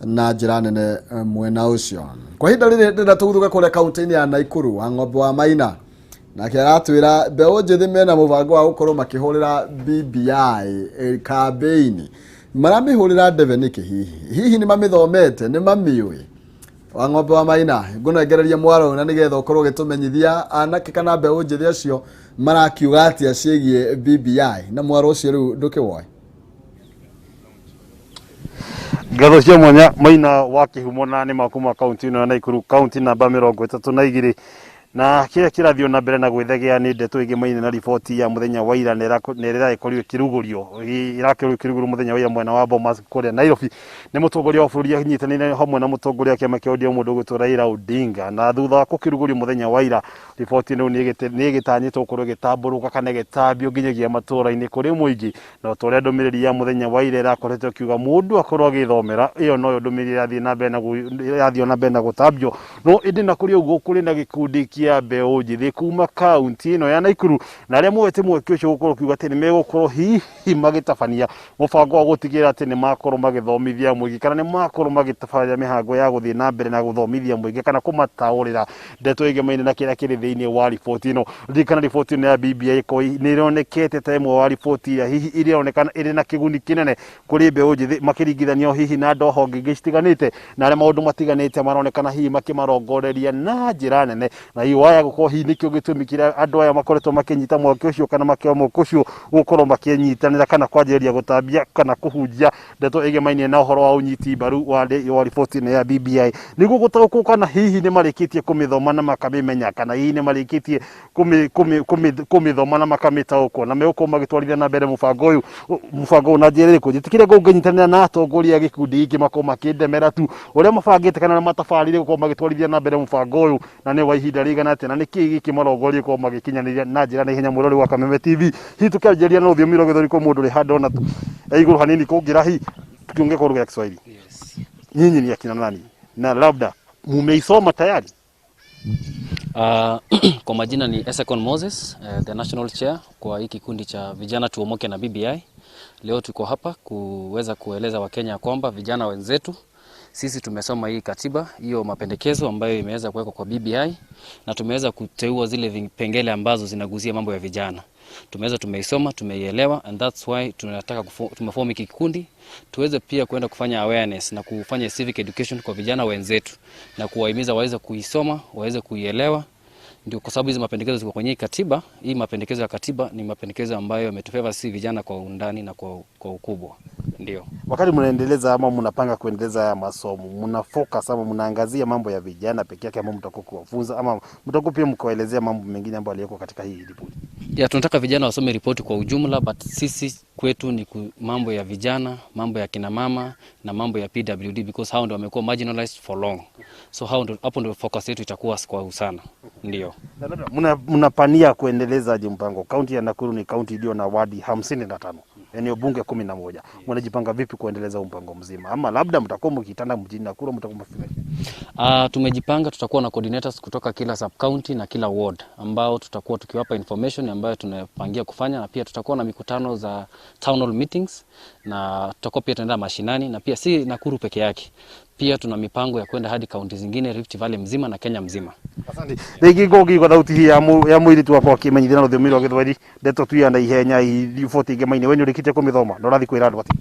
na njĩra nene mwena ũcio. Kwa ihinda rĩrĩ ndĩrenda tũguthũke kũrĩa kaunti-inĩ ya Naikuru. Wa Ng'ombe wa Maina nake aratwĩra mbeũ njĩthĩ mena mũbango wa gũkorwo makĩhũrĩra BBI kambĩini. Maramĩhũrĩra ndebe nĩkĩ? Hihi nĩ mamĩthomete, nĩ mamĩũĩ? Wa Ng'ombe wa Maina, ngũnengereria mwaro na nĩgetha ũkorwo ũgĩtũmenyithia anake kana mbeũ njĩthĩ acio marakiuga atĩa ciĩgiĩ BBI, na mwaro ũcio rĩu ndũkĩwoe. Ngatho cia mwanya, Maina wa Kĩhumo, na nĩ makuma kaunti ĩno ya Naikuru, kaunti namba 32, na kĩrĩa kĩrathiĩ na mbere na gwĩthegea nĩ ndeto ĩgĩmaine na riboti ya mũthenya wa ira na ĩragĩkorirwo ĩkĩrugũrio, ĩrakĩrwo ĩkĩrugũrio mũthenya wa ira mwena wa Bomas kũrĩa Nairobi nĩ mũtongoria wa bũrũri anyitanĩire hamwe na mũtongoria wa kĩama kĩa ODM mũndũ ũgwĩtwo Raila Odinga. Na thutha wa gũkĩrugũrio mũthenya wa ira, riboti ĩno nĩ ĩgĩtanyĩtwo gũkorwo ĩgĩtambũrũka kana ĩgĩtambio nginyagia matũra-inĩ kũrĩ mũingĩ. Na ta ũrĩa ndũmĩrĩri ya mũthenya wa ira ĩrakoretwo ĩkiuga mũndũ akorwo agĩthomera, ĩyo noyo ndũmĩrĩri ĩrathiĩ na mbere na ĩrathiĩ na mbere na gũtambio. No ĩndĩ na kũrĩ ũguo, kũrĩ na gĩkundi kĩa mbeũ njĩthĩ kuma kaunti ĩno ya Naikuru, na arĩa moete mweke ũcio gũkorwo kiuga atĩ nĩ megũkorwo hihi magĩtabania mũbango wa gũtigĩrĩra atĩ nĩ makorwo magĩthomithia mũingĩ kana nĩ makorwo magĩtabania mĩhango ya gũthiĩ na mbere na gũthomithia mũingĩ kana kũmataũrĩra ndeto ĩgemaine na kĩrĩa kĩrĩ thĩinĩ wa riboti ĩno. Ririkana riboti ĩno ya BBI nĩ ĩronekete ta ĩmwe wa riboti iria hihi ironekana ĩrĩ na kĩguni kĩnene kũrĩ mbeũ njĩthĩ makĩringithanio hihi na ndoho ingĩ citiganĩte, na arĩa maũndũ matiganĩte maronekana hihi makĩmarongoreria na njĩra nene. Na hihi waya gũkorwo hihi nĩkĩo gĩtũmi kĩrĩa andũ aya makoretwo makĩnyita mweke ũcio kana makĩoya mweke ũcio gũkorwo makĩnyitanĩra kana kwanjĩrĩria gũtambia kana kũhunjia ndeto ĩgemainie na ũhoro wa ũnyiti mbaru wa riboti ĩno ya BBI, nĩguo gũtaũkwo kana hihi nĩ marĩkĩtie kũmĩthoma na makamĩmenya, kana hihi nĩ marĩkĩtie kũmĩthoma na makamĩtaũkwo, na megũkorwo magĩtwarithia na mbere mũbango ũyũ na njĩra ĩrĩkũ. Njĩtĩkĩre ngũnyitanĩra na atongoria a gĩkundi gĩkĩ makorwo makĩndemera tu ũrĩa mabangĩte kana ũrĩa matabarĩire gũkorwo magĩtwarithia na mbere mũbango ũyũ, na nĩ wa ihinda rĩigana atĩa, na nĩ kĩĩ gĩkĩ marongoreirie gũkorwo magĩkinyanĩria na njĩra na ihenya. Mwĩrori wa Kameme TV, hihi tũkĩanjĩrĩria na rũthiomi rwa Gĩthweri, kwa mũndũ ũrĩ handũ ona igũrũ hanini kũngĩra, hihi tukiongea kwa lugha ya Kiswahili. Yes. Nyinyi ni akina nani na labda mumeisoma tayari? Kwa majina ni Esekon Moses, the national chair kwa hii kikundi cha vijana tuomoke na BBI. Leo tuko hapa kuweza kueleza Wakenya kwamba vijana wenzetu sisi tumesoma hii katiba, hiyo mapendekezo ambayo imeweza kuwekwa kwa BBI, na tumeweza kuteua zile vipengele ambazo zinagusia mambo ya vijana. Tumeweza tumeisoma, tumeielewa, and that's why tunataka tumeform hiki kikundi tuweze pia kwenda kufanya awareness na kufanya civic education kwa vijana wenzetu na kuwahimiza waweze kuisoma, waweze kuielewa. Ndio kwa sababu hizi mapendekezo ziko kwenye hii katiba. Hii mapendekezo ya katiba ni mapendekezo ambayo yametufavor sisi vijana kwa undani na kwa ukubwa. Ndio. Wakati mnaendeleza ama mnapanga kuendeleza haya masomo, mna focus ama mnaangazia mambo ya vijana peke yake, ama mtakuwa kuwafunza ama mtakuwa pia mkaelezea mambo mengine ambayo yaliyoko katika hii ripoti? Ya, tunataka vijana wasome ripoti kwa ujumla, but sisi kwetu ni mambo ya vijana, mambo ya kina mama na mambo ya PWD, because hao ndio wamekuwa marginalized for long. So hao ndio, hapo ndio focus yetu itakuwa kwa sana. Ndio. Na labda mnapania kuendeleza mpango? Kaunti ya Nakuru ni kaunti iliyo na wadi 55, eneo bunge 11. Mnajipanga vipi kuendeleza mpango mzima? Ama labda mtakuwa mkitanda mjini Nakuru, mtakuwa mfika? Tumejipanga, tutakuwa na coordinators kutoka kila sub county na kila ward ambao tutakuwa tukiwapa information ambayo tunapangia kufanya, na pia tutakuwa na mikutano za town hall meetings, na tutakuwa pia tunaenda mashinani, na pia si Nakuru peke yake. Pia tuna mipango ya kwenda hadi kaunti zingine, Rift Valley mzima na Kenya mzima. Asante. Rĩngĩ ngũngĩigua thauti hii ya mũirĩtu wakwa akĩmenyithia na rũthiomi rwa Gĩthwaĩri, ndeto tu ya na ihenya riboti ĩngĩ maine, we nĩ ũrĩkĩtie kũmĩthoma na ũrathiĩ kwĩra andũ atĩ?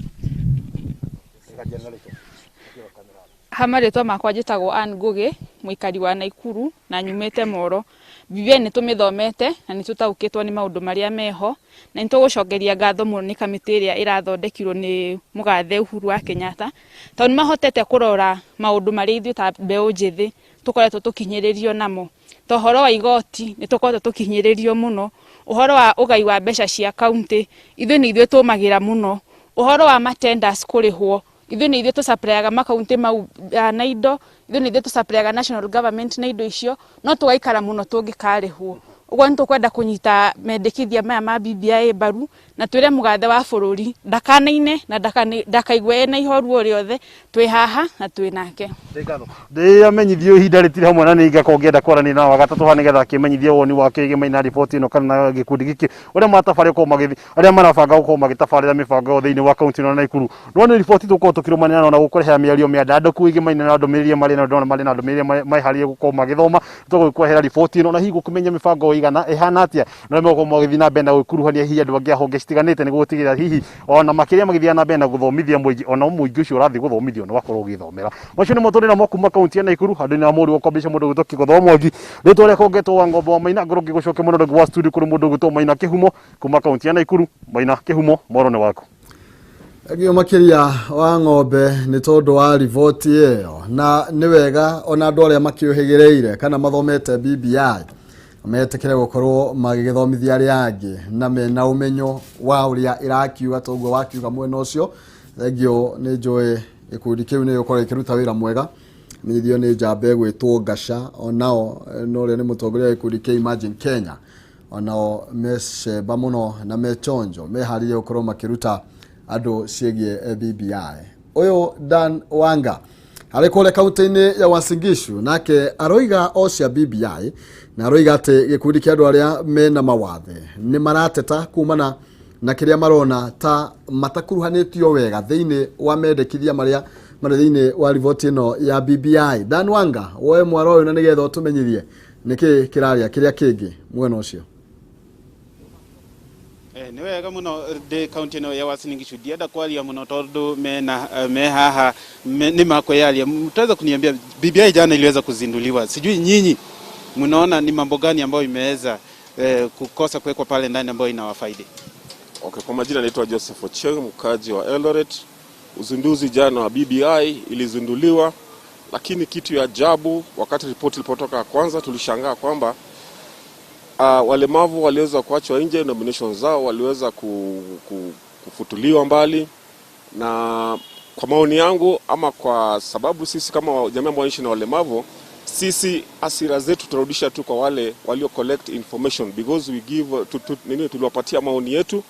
Ha marĩtwa makwa njĩtagwo Ann Ngugi, mũikari wa Naikuru na nyumĩte Moro. BBI nĩ tũmĩthomete na nĩ tũtaũkĩtwo nĩ maũndũ marĩa meho, na nĩ tũgũcokeria ngatho mũno nĩ kamĩtĩ ĩrĩa ĩrathondekirwo nĩ mũgathe Uhuru wa Kenyatta, tondũ nĩ mahotete kũrora maũndũ marĩa ithuĩ ta mbeũ njĩthĩ tũkoretwo tũkinyĩrĩrio namo. Ta ũhoro wa igoti nĩ tũkoretwo tũkinyĩrĩrio mũno, ũhoro wa ũgai wa mbeca cia kaunti ithuĩ nĩ ithuĩ tũmagĩra mũno, ũhoro wa matenders kũrĩhwo ithuĩ nĩ ithuĩ tũsupplyaga makaunti mau na indo, ithuĩ nĩ ithuĩ tũsupplyaga national government na indo icio, no tũgaikara mũno tũngĩkarĩhwo. Ũguo nĩ tũkwenda kũnyita mendekithia maya ma BBI mbaru, na twĩre mũgathe wa bũrũri ndakanaine na ndakaigue ena ihoru o rĩothe, twĩ haha na twĩ nake. Ndĩamenyithio ihinda rĩtirĩ hamwe na nĩ ingĩkorwo ngĩenda kwaranĩria na wagatatũ haha nĩgetha akĩmenyithie woni wake ĩgĩmaina na riboti ĩno kana na gĩkundi gĩkĩ ũrĩa matabarĩ gũkorwo magĩthiĩ, arĩa marabanga gũkorwo magĩtabarĩra mĩbango yao thĩinĩ wa kaunti ĩno ya Nakuru. No nĩ riboti tũgũkorwo tũkĩrũmanĩra nao na gũkũrehera mĩario mĩandandũku ĩgĩmaina na ndũmĩrĩri marĩ na ndona marĩ na ndũmĩrĩri meharĩrie gũkorwo magĩthoma. Tũgũkũrehera riboti ĩno na hihi gũkĩmenya mĩbango ĩigana ĩhana atĩa, na megũkorwo magĩthiĩ na mbere na gũkuruhania hihi andũ angĩ a honge citiganĩte nĩguo gũtigĩrĩra hihi ona makĩria magĩthiĩ na mbere na gũthomithia mũingĩ, ona mũingĩ ũcio ũrathiĩ gũthomithio nĩ wakorwo ũgĩthomera. Macio nĩmo tũrĩ namo kuma kaunti ya Nakuru, handũ-inĩ ha mũriũ kwambĩrĩria mũndũ ũgwĩtwo Kĩgotho Mwangi, rĩtwa rĩakwa ngetwo wa Ng'ombe wa Maina, ngorwo ngĩgũcokia mũno rĩngĩ wa studio kũrĩ mũndũ ũgwĩtwo Maina Kĩhumo kuma kaunti ya Nakuru. Maina Kĩhumo, mwaro nĩ waku. Thengio makĩria wa Ng'ombe nĩ tondũ wa riboti ĩyo, na nĩ wega ona andũ arĩa makĩũhĩgĩrĩire kana mathomete BBI metĩkĩre gũkorwo magĩgĩthomithia arĩa angĩ na mena ũmenyo wa ũrĩa ĩrakiuga, toguo wakiuga mwena ũcio. Thengio, nĩ njũĩ gĩkundi kĩu nĩ gĩgũkorwo gĩkĩruta wĩra mwega. Menyithio nĩ njamba ĩgwĩtwo Ngaca, onao no ũrĩa nĩ mũtongoria wa gĩkundi kĩa Imagine Kenya, onao mecemba mũno na mechonjo meharĩrie gũkorwo makĩruta andũ ciĩgiĩ BBI. Ũyũ Dan Wanga arĩ kũrĩa kaunti-inĩ ya Uasin Gishu, nake aroiga o cia BBI na aroiga atĩ gĩkundi kĩa andũ arĩa mena mawathe nĩ marateta kumana na kĩrĩa marona ta matakuruhanĩtio wega thĩinĩ wa mendekithia marĩa marĩ thĩinĩ wa riboti ĩno ya BBI. Dan Wanga, woe mwaro ũyũ na nĩgetha ũtũmenyithie nĩkĩ kĩraria kĩrĩa kĩngĩ mwena ũcio. Nĩ wega mũno ndĩ kaunti ĩno ya Uasin Gishu, ndienda kwaria mũno tondũ mena me haha nĩ makweyaria. Mtaweza kuniambia BBI jana iliweza kuzinduliwa, sijui nyinyi mnaona ni mambo gani ambayo imeweza kukosa kuwekwa pale ndani ambayo inawafaidi? Okay, kwa majina naitwa Joseph Ochieng, mkaji wa Eldoret. Uzinduzi jana wa BBI ilizinduliwa, lakini kitu ya ajabu, wakati ripoti ilipotoka kwanza tulishangaa kwamba walemavu waliweza kuachwa nje, nomination zao waliweza kufutuliwa mbali. Na kwa maoni yangu, ama kwa sababu sisi kama jamii ambao wanaishi na walemavu, sisi hasira zetu tutarudisha tu kwa wale walio collect information, because we give nini, tuliwapatia maoni yetu.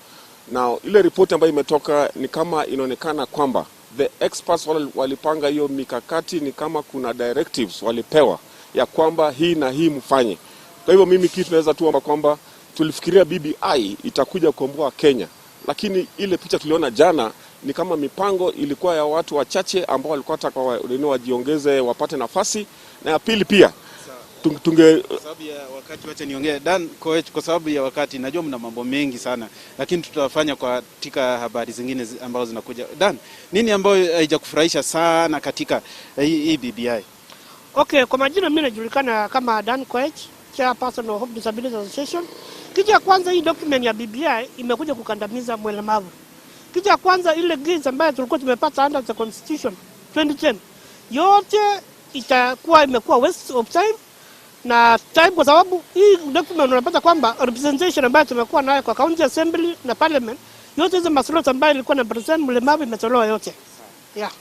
Na ile ripoti ambayo imetoka ni kama inaonekana kwamba the experts walipanga hiyo mikakati, ni kama kuna directives walipewa ya kwamba hii na hii mfanye. Kwa hivyo mimi kitu naweza tu kwamba tulifikiria BBI itakuja kukomboa Kenya, Lakini ile picha tuliona jana ni kama mipango ilikuwa ya watu wachache ambao walikuwa wanataka wajiongeze wapate nafasi, na ya pili pia tunge Kwa sababu ya wakati, wacha niongee Dan Koech, kwa sababu ya wakati najua mna mambo mengi sana, lakini tutafanya katika habari zingine ambazo zinakuja. Dan, nini ambayo haijakufurahisha sana katika hii BBI? Okay, kwa majina mimi najulikana kama Dan Koech, chairperson of Hope Disability Association. Kitu ya kwanza, hii document ya BBI imekuja kukandamiza mlemavu. Kitu ya kwanza, ile gains ambayo tulikuwa tumepata under the constitution 2010 yote itakuwa imekuwa waste of time na time, kwa sababu hii document unapata kwamba representation ambayo tumekuwa nayo kwa county assembly na parliament, yote hizo maslots ambayo ilikuwa na represent mlemavu imetolewa yote. Yeah.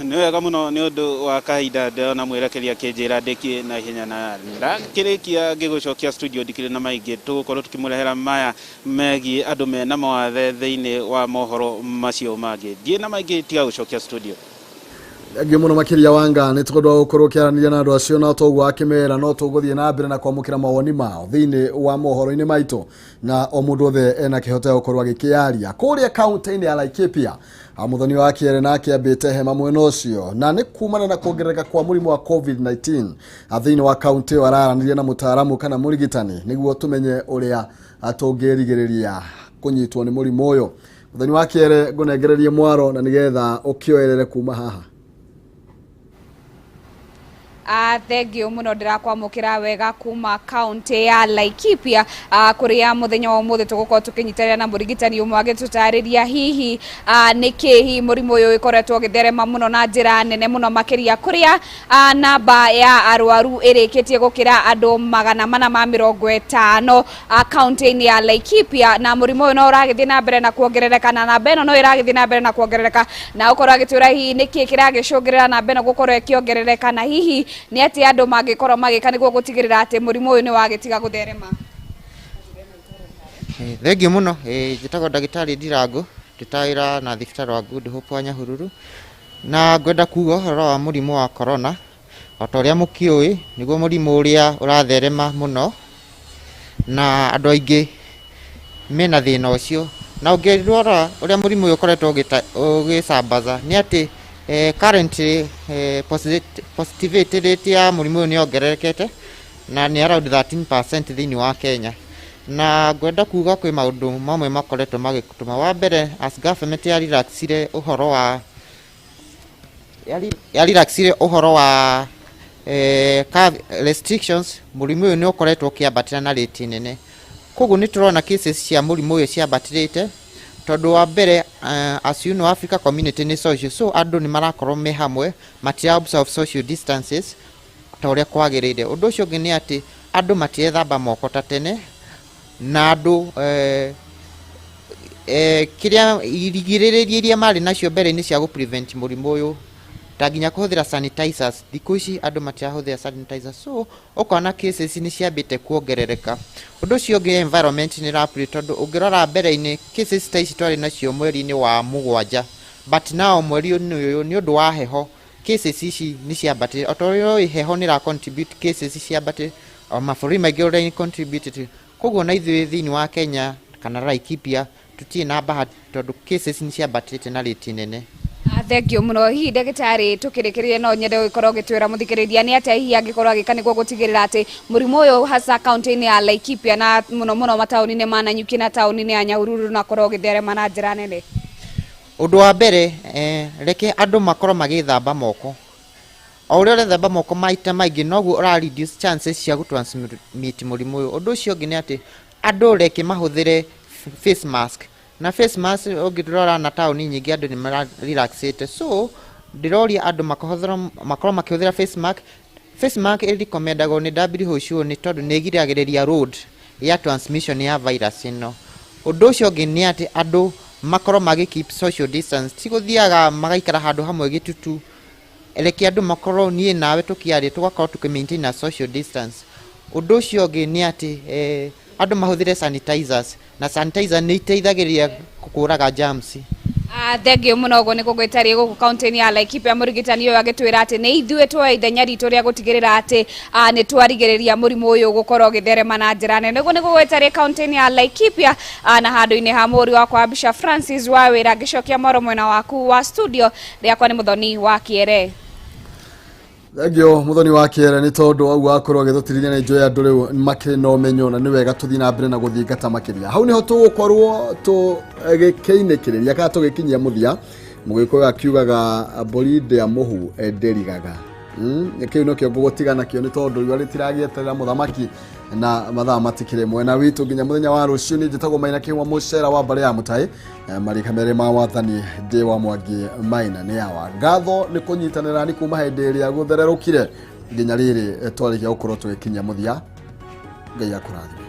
Nĩ wega mũno nĩ ũndũ wa kahinda ndĩrona mwerekeri akĩnjĩra ndĩkie na ihenya na ndakĩrĩkia ngĩgũcokia studio ndikĩrĩ na maingĩ tũgũkorwo tũkĩmũrehera maya megiĩ andũ mena mawathe thĩinĩ wa mohoro macio mangĩ. Ndiĩ na maingĩ tiga gũcokia studio. Thengiũ mũno makĩria Wanga nĩ tondũ wa gũkorwo ũkĩaranĩria na andũ acio, na toguo akĩmera no tũgũthiĩ na mbere na kwamũkĩra mawoni mao thĩinĩ wa mohoro-inĩ maitũ, na o mũndũ othe ena kĩhoto ya gũkorwo agĩkĩaria. Kũrĩa kaunti-inĩ ya Laikipia, Muthoni wa Kĩere nake ambĩte hema mwena ũcio, na nĩ kumana na kuongerereka kwa mũrimũ wa COVID-19 thĩinĩ wa kaunti ĩyo. Araranĩria na mũtaaramu kana mũrigitani nĩguo tũmenye ũrĩa tũngĩrigĩrĩria kũnyitwo nĩ mũrimũ ũyũ. Muthoni wa Kĩere, ngũnengererie mwaro na nĩgetha ũkĩoerere kuma haha. Thengiũ mũno, ndĩrakwamũkĩra wega kuma kaunti ya Laikipia, kũrĩa mũthenya wa ũmũthĩ tũgũkorwo tũkĩnyitanĩra na mũrigitani ũmwe agĩtũtarĩria hihi nĩkĩ hihi mũrimũ ũyũ ũkoretwo ũgĩtherema mũno na njĩra nene mũno makĩria, kũrĩa namba ya arwaru ĩrĩkĩtie gũkĩra andũ 450 kaunti-inĩ ya Laikipia, na mũrimũ ũyũ no ũragĩthiĩ na mbere na kuongerereka, na namba ĩno no ĩragĩthiĩ na mbere na kuongerereka, na ũkorwo agĩtwĩra hihi nĩkĩ kĩragĩcũngĩrĩra namba ĩno gũkorwo ĩkĩongerereka, na hihi nĩ atĩ andũ mangĩkorwo magĩka nĩguo gũtigĩrĩra atĩ mũrimũ ũyũ nĩ wagĩtiga gũtherema. Thengiũ mũno. Njĩtagwo ndagĩtarĩ Ndirango, ndĩtaga na thibitarĩ wa Good Hope wa Nyahururu, na ngwenda kuga ũhoro wa mũrimũ wa corona. O ta ũrĩa mũkĩũĩ, nĩguo mũrimũ ũrĩa ũratherema mũno na andũ aingĩ mena thĩna ũcio, na ũngĩrora ũrĩa mũrimũ ũyũ ũkoretwo ũgĩcambaza nĩ atĩ currently positivity rate ya mũrimũ ũyũ nĩ yongererekete na nĩ around 13% thĩinĩ wa Kenya. Na ngwenda kuga kwĩ maũndũ mamwe makoretwo magĩtũma. Wa mbere, as government ya relaxire ũhoro wa ya relaxire ũhoro wa restrictions, mũrimũ ũyũ nĩ ũkoretwo ũkĩambatĩra na rate nene. Koguo nĩ tũrona cases cia mũrimũ ũyũ ciambatĩrĩte tondũ wa mbere, as you know, Africa community nĩ social, so andũ nĩ marakorwo me hamwe, matira observe social distances ta ũrĩa kwagĩrĩire. Ũndũ ũcio ũngĩ nĩ atĩ andũ matirethamba moko ta tene, na andũ kĩrĩa irigĩrĩria iria marĩ nacio mbere-inĩ cia gũ prevent mũrimũ ũyũ, ta nginya kũhũthĩra sanitizers, thikũ ici andũ matirahũthĩra sanitizers, so ũkona cases nĩ ciambĩte kuongerereka. Ũndũ ũcio ũngĩ, environment nĩ ĩra tondũ ũngĩrora mbere-inĩ cases ta ici twarĩ nacio mweri-inĩ wa mũgwanja, but now mweri-inĩ ũyũ nĩ ũndũ wa heho cases ici nĩ ciambatĩte. O ta ũrĩa ũĩ, heho nĩ ĩra contribute cases ciambatĩte, o mabũrũri maingĩ ũrĩa contributed. Koguo na ithuĩ thĩinĩ wa Kenya kana Laikipia tũtirĩ na bahati tondũ cases nĩ ciambatĩte na rate nene. Thengiũ mũno. Hihi ndagĩtarĩ, tũkĩrĩkĩrĩria no nyende gũgĩkorwo ũgĩtwĩra mũthikĩrĩria nĩ atĩa hihi angĩkorwo agĩka nĩguo gũtigĩrĩra atĩ mũrimũ ũyũ hasa kaunti-inĩ ya Laikipia na mũno mũno mataũni-inĩ ma Nanyuki na taũni-inĩ ya Nyahururu nakorwo ũgĩtherema na njĩra nene? Ũndũ wa mbere, reke andũ makorwo magĩthamba moko. O ũrĩa ũrethamba moko maita maingĩ, noguo ũra reduce chances cia gũtransmit mũrimũ ũyũ. Ũndũ ũcio ũngĩ nĩ atĩ andũ reke mahũthĩre face mask, na face mask ũngĩrora na taũni nyingĩ andũ nĩ mara relaxĩte, so ndĩroria andũ makorwo makĩhũthĩra face mask. Face mask ĩrecommendagwo nĩ WHO nĩ tondũ nĩ ĩgiragĩrĩria road ya transmission ya virus ĩno. Ũndũ ũcio ũngĩ nĩ atĩ andũ makorwo magĩ keep social distance, ti gũthiaga magaikara handũ hamwe gĩtutu. Reke andũ makorwo niĩ nawe tũkĩaria tũgakorwo tũkĩ maintain a social distance. Ũndũ ũcio ũngĩ nĩ atĩ andũ mahũthĩre sanitizers, na sanitizer nĩ iteithagĩrĩria kũraga germs. Thengio mũno. Ũguo nĩguo gwĩtariĩ gũkũ kaunti-inĩ ya Laikipia. Mũrigitani ũyũ agĩtwĩra atĩ nĩ ithuĩ tuoya ithenya ritũ rĩa gũtigĩrĩra atĩ nĩ twarigĩrĩria mũrimũ ũyũ gũkorwo ũgĩtherema na njĩra nene. Ũguo nĩguo gwĩtariĩ kaunti-inĩ ya Laikipia, na handũ-inĩ ha mũhũri wakwa wa mbica Francis wa wĩra, ngĩcokia mwaro mwena waku wa studio. Rĩakwa nĩ Mũthoni wa Kĩere. Thengio, Muthoni wa Kĩere, nĩ tondũ wau wakorwo agĩtũtirithia. Nĩ njũĩ andũ rĩu makĩrĩ na ũmenyo na nĩ wega tũthiĩ na mbere na gũthingata makĩria. Hau nĩho tũgũkorwo tũgĩkĩinĩkĩrĩria kana tũgĩkinyia mũthia. Mũgĩkũyũ akiugaga mbũri ndĩa mũhu ndĩrigaga. Kĩu nĩkĩo ngũgũtiga nakĩo, nĩ tondũ riũa rĩtiragĩeterera mũthamaki na mathaa matikĩrĩ mwena witũ. Nginya mũthenya wa rũciũ, niĩ njĩtagwo Maina Kĩhuma, mũcera wa mbarĩ ya mũtaĩ. Marika merĩ ma wathani ndĩ wa Mwangi Maina nĩ yawa. Ngatho nĩ kũnyitanĩra nĩ kuma hĩndĩ ĩrĩa gũthererũkire nginya rĩrĩ twarĩkia gũkorwo tũgĩkinyia mũthia. Ngai akũrathime.